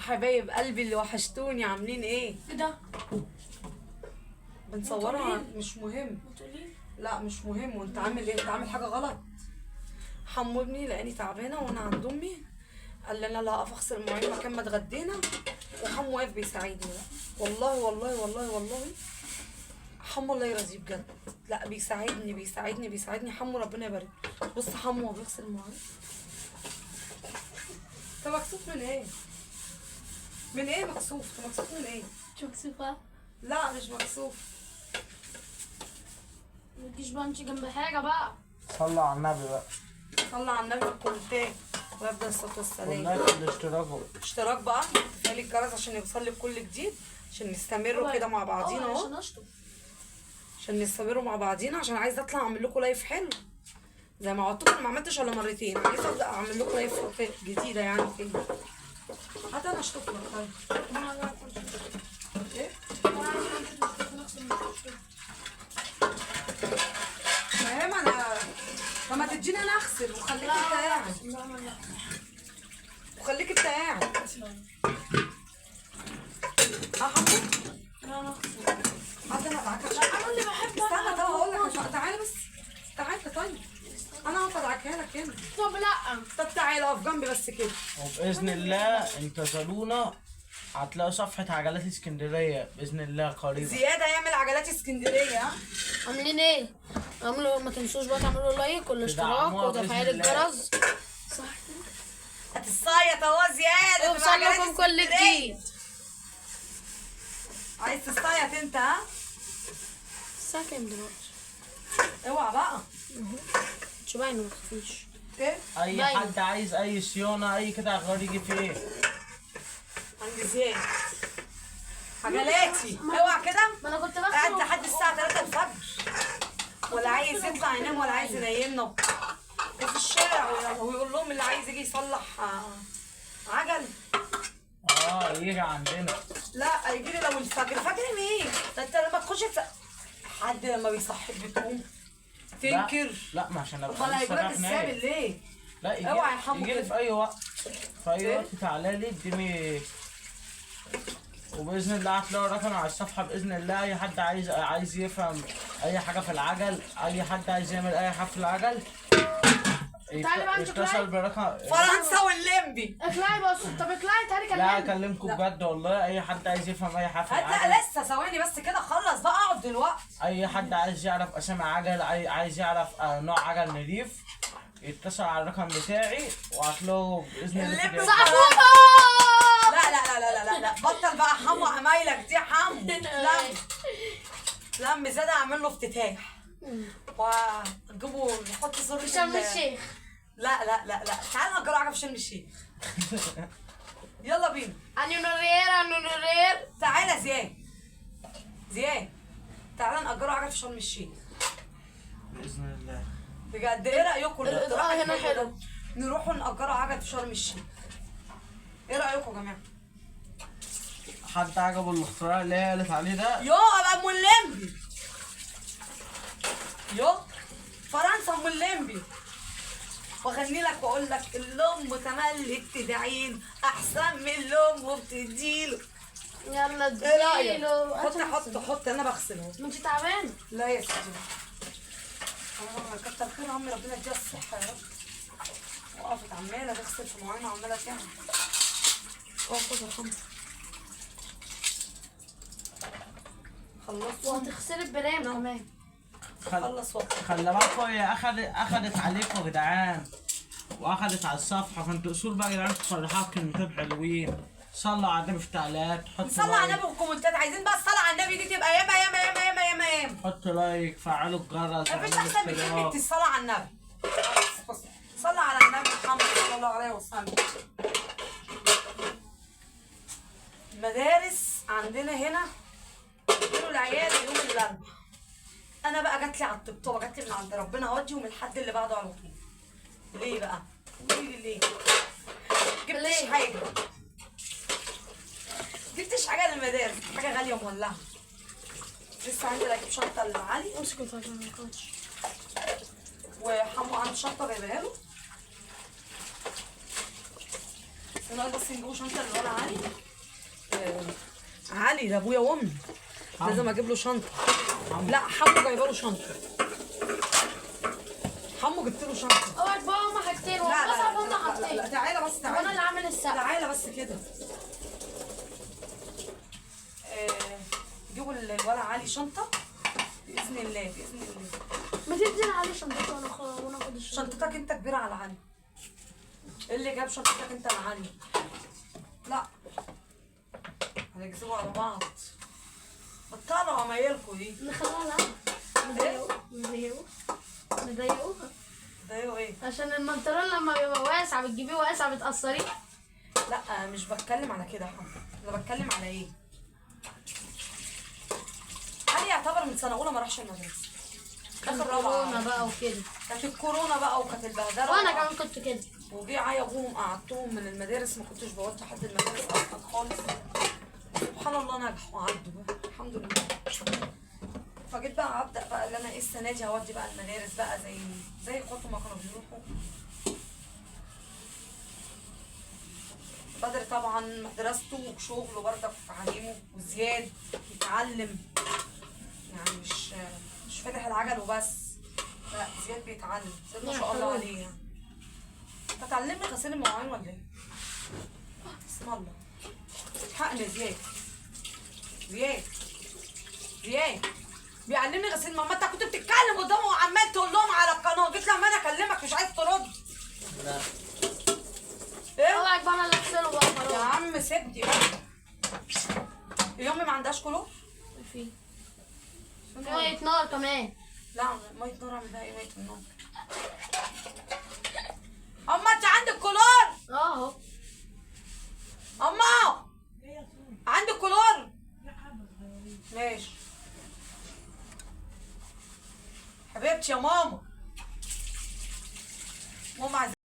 حبايب قلبي اللي وحشتوني، عاملين ايه؟ ايه ده؟ بنصورها مش مهم. لا مش مهم. وانت عامل ايه؟ انت عامل حاجة غلط. حمو ابني لاني تعبانة وانا عند امي، قال لي انا لا هقف اغسل المواعين مكان ما اتغدينا، وحمو واقف بيساعدني. والله والله والله والله حمو الله يرضيه بجد، لا بيساعدني بيساعدني بيساعدني حمو، ربنا يبارك. بص حمو بيغسل المواعين. انت مكسوف من ايه؟ من ايه مكسوف؟ انت مكسوف من ايه؟ مش مكسوفة؟ لا مش مكسوف. ما تجيش بقى انت جنب حاجة بقى. صلوا على النبي بقى. صلى على النبي في الكومنتات ويفضل الصلاة والسلام. وال like والاشتراك بقى. اشتراك بقى، تفعيل الجرس عشان يوصل لك كل جديد، عشان نستمروا كده مع بعضينا اهو. عشان اشطف. عشان نستمروا مع بعضينا، عشان عايزه اطلع اعمل لكم live حلو زي ما وعدتكم. ما عملتش الا مرتين، عايزه ابدا اعمل لكم live جديدة يعني تاني. حتى انا اشطف لك. طيب ايه؟ ما انا طب ما تديني انا اغسل وخليك انت قاعد. وخليك انت قاعد. اه حمو؟ لا انا اغسل. حتى انا ادعكها. لا انا اللي بحب. استنى طب هقول لك، تعالى بس تعالى. طيب انا هقف ادعكها لك هنا. طب لا طب تعالى اقف جنبي بس كده. وباذن الله انتظرونا، هتلاقوا صفحة عجلات اسكندرية بإذن الله قريبا. زياد هيعمل عجلات اسكندرية. عاملين ايه؟ عملوا، ما تنسوش بقى تعملوا like والاشتراك وتفعيل الجرس. صح كده؟ هتصيط اهو زياد. ويوصل لكم كل جديد. عايز تصيط انت؟ ها؟ الساعة كام دلوقتي؟ اوعى بقى. مش باين، ما تخافيش. ايه؟ اي حد عايز اي صيانة اي كده غير يجي في ايه؟ عند زياد عجلاتي. اوعى كده. ما انا كنت بغسل قاعد لحد الساعة 3 الفجر، ولا عايز يطلع ينام ولا عايز ينيمنا وفي الشارع، ويقول لهم اللي عايز يجي يصلح عجل يجي عندنا. لا يجي لي لو الفجر. فجر مين؟ ده انت لما تخش حد لما بيصحيك بتقوم تنكر. لا ما عشان ابقى امال هيجيلك ازاي بالليل؟ لا يجي، اوعى يا حمو يجي لي في اي وقت، في اي وقت. تعالى لي اديني، وباذن الله هتلاقوا رقم على الصفحة باذن الله. اي حد عايز يفهم اي حاجة في العجل، اي حد عايز يعمل اي حاجة في العجل، تعالي بقى انت اتصل برقم فرنسا واللمبي. اطلعي بس. طب اطلعي تعالي كلمني. لا اكلمكم بجد والله. اي حد عايز يفهم اي حاجة في العجل. لا لسه ثواني بس كده، خلص بقى اقعد دلوقتي. اي حد عايز يعرف اسامي عجل، عايز يعرف نوع عجل نضيف، يتصل على الرقم بتاعي وهتلاقوا باذن الله. لا لا لا لا لا لا بطل بقى حمو عمايلك دي. حمو لم لم زاد اعمل له افتتاح ونجيبه نحط صورة في شرم الشيخ. لا لا لا لا تعالى نأجره عجل في شرم الشيخ. يلا بينا. انو نورير. تعالى زياد زياد تعالى نأجره عجل في شرم الشيخ باذن الله. بجد ايه رايكم؟ الاضاءة هنا حلو. نروحوا نأجره عجل في شرم الشيخ. ايه رايكم يا جماعة؟ حد عجبه الاختراع اللي هي قالت عليه ده؟ يو ابقى ام اللمبي. يو فرنسا ام اللمبي. واغني لك واقول لك الام تملي تدعين احسن من الام وبتديله. يلا اديله. حط حط حط انا بغسل اهو. ما انت تعبانة. لا يا ستي. كتر خير عمي، ربنا يديها الصحة يا رب. وقفت عماله تغسل في مواعين وعماله تعمل. خد يا حمو. خلصت وهتغسلي البرام كمان. خلص وقت. خلي بالكوا هي اخدت عليكم يا جدعان، واخدت على الصفحة، فانتوا اصول بقى يا جدعان تفرحوها بكلمتين حلوين. صلوا على النبي في التعليقات، حطوا صلوا على النبي في الكومنتات. عايزين بقى الصلاة على النبي دي تبقى ياما ياما ياما ياما ياما ياما. حطوا like، فعلوا الجرس. مفيش احسن من كلمة الصلاة على النبي. صلى على النبي محمد صلى الله عليه وسلم. المدارس عندنا هنا بيدوا العيال يوم الاربعاء. انا بقى جات لي على الطبطبه، جات لي من عند ربنا، هوديهم الحد اللي بعده على طول. ليه بقى؟ قولي لي ليه؟ جبتش حاجة. جبتش حاجة للمدارس، حاجة غالية ومولعه. لسه عندي اجيب شنطه لعلي. امسك الفاكهة ما تاكلش. وحمو عنده شنطه جايبها له. انا بس نجيبوا شنطه للولا علي. علي ده ابويا وامي، لازم اجيب له شنطه. لا حمو جايبه له شنطه، حمو جبت له شنطه. اوعى تبقى هما حاجتين، لا لا بس هما لا, لا, حاجتين. لا تعالى بس، تعالى وانا اللي عامل السقف. تعالى بس كده. جيبوا الولع علي شنطه باذن الله، باذن الله. ما تدينا علي شنطتي وانا اخد الشنطة. شنطتك انت كبيرة على علي. ايه اللي جاب شنطتك انت لعلي؟ لا هنكذبوا على بعض، بطلوا عمايلكوا دي. نخليها لها. نضايقوها نضايقوها. ضايقوا ايه؟ عشان البنطلون لما بيبقى واسع بتجيبيه واسع بتقصريه. لا مش بتكلم على كده يا حمد، انا بتكلم على ايه؟ علي يعتبر من سنة اولى ما راحش المدرسة. كانت الكورونا بقى وكده. كانت الكورونا بقى وكانت البهدله. وانا كمان كنت كده. وجي عيا ابوهم قعدتهم من المدارس، ما كنتش بودي حد المدارس اصلا خالص. سبحان الله نجحوا وعدوا بقى الحمد لله. فجيت بقى ابدا بقى اللي انا ايه السنة دي هودي بقى المدارس بقى زي اخواته ما كانوا بيروحوا. بدر طبعا مدرسته وشغله برضك في تعليمه، وزياد بيتعلم يعني مش فاتح العجل وبس، لا زياد بيتعلم، زياد ما شاء الله عليه يعني. انت هتعلمني غسيل المواعين ولا ايه؟ اسم الله، الحقني زياد. زياد زياد بيعلمني غسيل. ماما انت كنت بتتكلم قدامه وعمال تقول لهم على القناة، جيت لما انا اكلمك مش عايز ترد. لا ايه؟ اوعك بقى انا اللي اغسله بقى خلاص. يا عم سيبني بقى. يا امي ما عندهاش كلور؟ في مية نار كمان. لا مية نار اعمل بيها ايه مية النار؟ اما انت عندك كلور؟ اهو. اما عندك كلور؟ ماشي حبيبتي يا ماما. ماما عايزة